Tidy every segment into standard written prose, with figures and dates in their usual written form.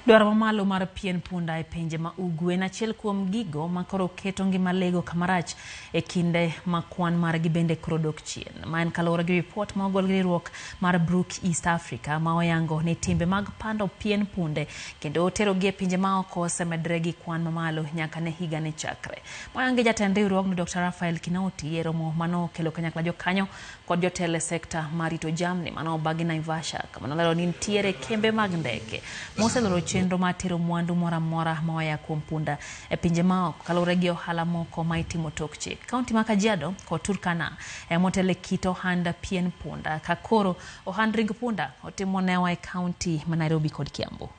Dwaro mamalo mar pien punda e pinje ma ugwe en achiel kuom gigo ma koro keto ngima lego kamarach e kinde ma kwan margi bende koro dok chien. Ma en kaluwore gi ripot ma ogol gi riwruok mar Brook East Africa ma oyango ni timbe mag pando pien punde kendo terogi e pinje ma oko osemedre gi kwan mamalo nyaka ne higa ne chakre. Moyangi jatend riwruogno Dr. Raphael Kinoti e romo manokelo kanyakla jokanyo kod jotelo e sekta mar rito jamni mano obagi Naivasha kama nolero ni nitiere kembe mag ndeke moseloro chenro mar tero mwandu moro amora ma oya kuom punda e pinje maoko kaluwore gi ohala moko ma itimo tok chik. Kaunti ma Kajiado kod Turkana ema otelo e kit ohand pien punda ka koro ohand ring punda otimo newa e kaunti ma Nairobi kod Kiambu.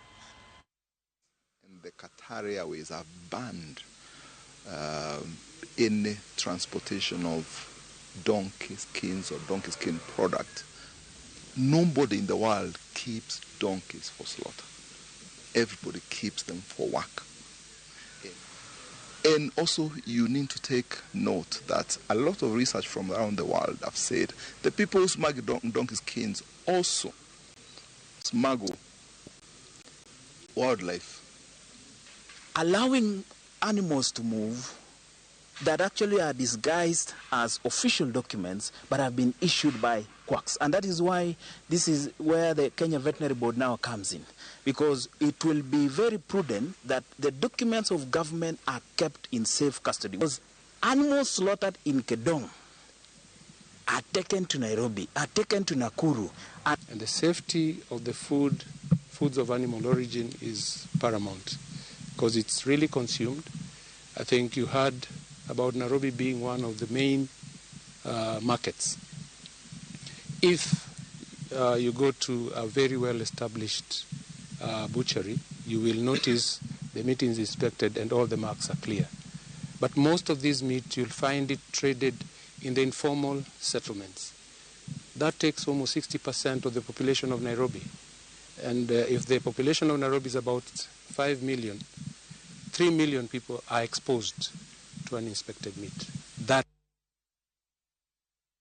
And the Qatar Airways have banned any transportation of donkey skins or donkey skin product. Nobody in the world keeps donkeys for slaughter. Everybody keeps them for work. And also, you need to take note that a lot of research from around the world have said the people who smuggle donkey skins also smuggle wildlife. Allowing animals to move that actually are disguised as official documents but have been issued by quacks. And that is why this is where the Kenya Veterinary Board now comes in, because it will be very prudent that the documents of government are kept in safe custody. Because animals slaughtered in Kedong are taken to Nairobi, are taken to Nakuru. And the safety of the foods of animal origin is paramount, because it's really consumed. I think you heard about Nairobi being one of the main markets. If you go to a very well-established butchery, you will notice the meat is inspected and all the marks are clear. But most of this meat, you'll find it traded in the informal settlements. That takes almost 60% of the population of Nairobi. And if the population of Nairobi is about 5 million, 3 million people are exposed to uninspected meat. That